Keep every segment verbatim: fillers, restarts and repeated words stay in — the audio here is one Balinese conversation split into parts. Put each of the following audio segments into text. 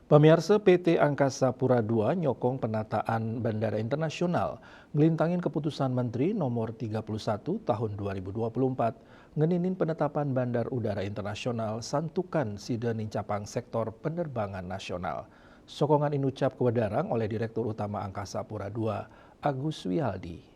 Pamiarsa, P T Angkasa Pura dua nyokong penataan Bandara Internasional, ngelintangin keputusan Menteri nomor tiga puluh satu tahun dua ribu dua puluh empat, ngeninin penetapan Bandar Udara Internasional santukan sida nincapang sektor penerbangan nasional. Sokongan inucap kewedarang oleh Direktur Utama Angkasa Pura dua, Agus Wialdi.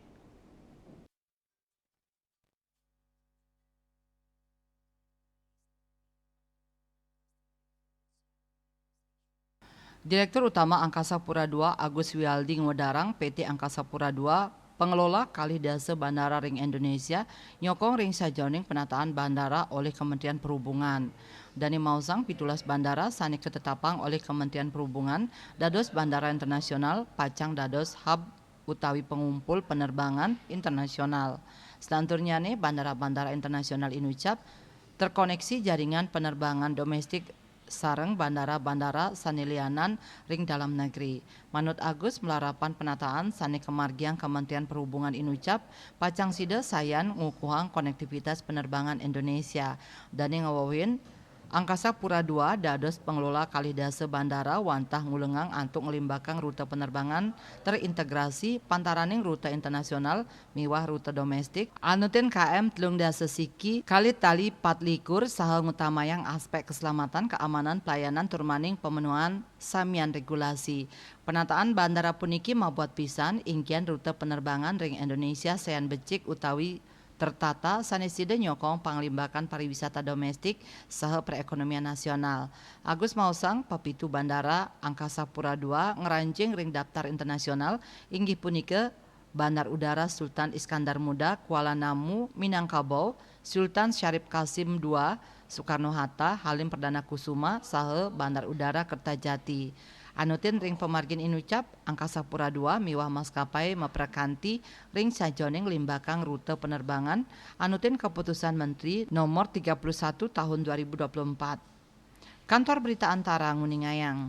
Direktur Utama Angkasa Pura dua, Agus Wialdi, ngwedarang P T Angkasa Pura dua, pengelola kalih dasa bandara ring Indonesia, nyokong ring sajeroning penataan bandara olih Kementerian Perhubungan. Dane maosang pitulas bandara sane katetapang olih Kementerian Perhubungan dados bandara internasional pacang dados hub utawi pangumpul penerbangan internasional. Selanturnyane, bandara-bandara internasional inucap terkoneksi jaringan penerbangan domestik sareng bandara-bandara sane lianan ring dalam negeri. Manut Agus, malarapan penataan sane kamargiang Kementerian Perhubungan inucap, pacang sida sayan ngukuhang konektivitas penerbangan Indonesia. Dane ngawewehin, Angkasa Pura dua dados pengelola kalih dasa bandara wantah ngulengang antuk nglimbakang rute penerbangan terintegrasi pantaraning rute internasional miwah rute domestik, anutin K M telung dasa siki kalih tali patlikur saha ngutamayang aspek keselamatan, keamanan, pelayanan, turmaning pemenuhan samian regulasi. Penataan bandara puniki mabuat pisan inggian rute penerbangan ring Indonesia sayan becik utawi tertata, sane sida nyokong panglimbakan pariwisata domestik saha perekonomian nasional. Agus maosang, pepitu bandara Angkasa Pura dua ngranjing ring daftar internasional, inggih punika Bandar Udara Sultan Iskandar Muda, Kuala Namu, Minangkabau, Sultan Syarif Kasim dua, Soekarno Hatta, Halim Perdana Kusuma, saha Bandar Udara Kertajati. Anutin ring pamargin inucap, Angkasa Pura dua miwah maskapai maprakanti ring sajeroning limbakang rute penerbangan, anutin keputusan Menteri Nomor tiga puluh satu Tahun dua ribu dua puluh empat. Kantor Berita Antara nguningayang.